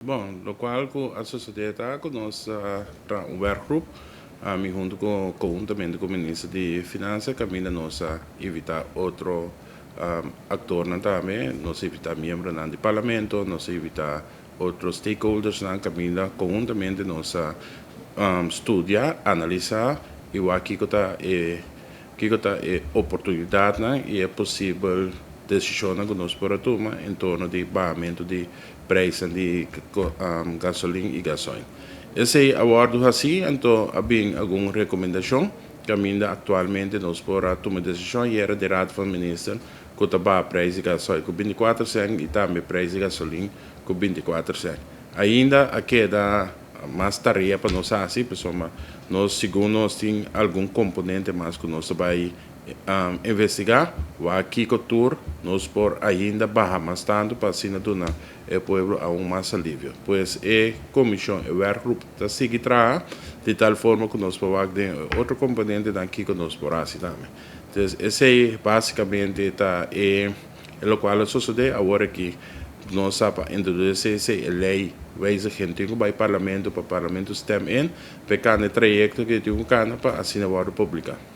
Bon, lokual ku a sosodé ta ku nos a traha un werkgroep, ami huntu ku konhuntamente ku Minister di Finansa kaminda nos a invitá otro aktornan tambe, nos a invitá miembronan di Parlamento, nos a invitá otro stakeholdersnan kaminda konhuntamente nos a studia, analisá i wak kiko ta e kiko ta e oportunidatnan i e posibel desishonnan ku nos por a tuma en torno di bahamentu di prijsnan di gasolin i gasoil. Esei a wòrdu hasí, anto a bin algun rekomendashon kaminda aktualmente nos por a tuma desishon ayera di Raad van Minister ku ta baha prijs di gasoil ku 24 sènt i tambe prijs di gasolin ku 24 sènt. Ainda a keda mas tarea pa nos hasi pasobra nos segun nos tin algun komponente mas ku nos ta bai Investigá wak kiko tur nos por ainda baha mas tantu pa asina duna e pueblo aun mas alivio. Pues e komishon, e werkgroep ta sigui traha di tal forma ku nos por wak den e otro komponentenan kiko nos por hasi tambe. Entonces esei basikamente ta e lokual a sosodé awor aki. Nos sa pa introdusí esei e lei wijziging tin ku bai parlamento pa parlamento stem in pa e kanda e trayekto ku e tin ku kanda pa asina wòrdu publiká.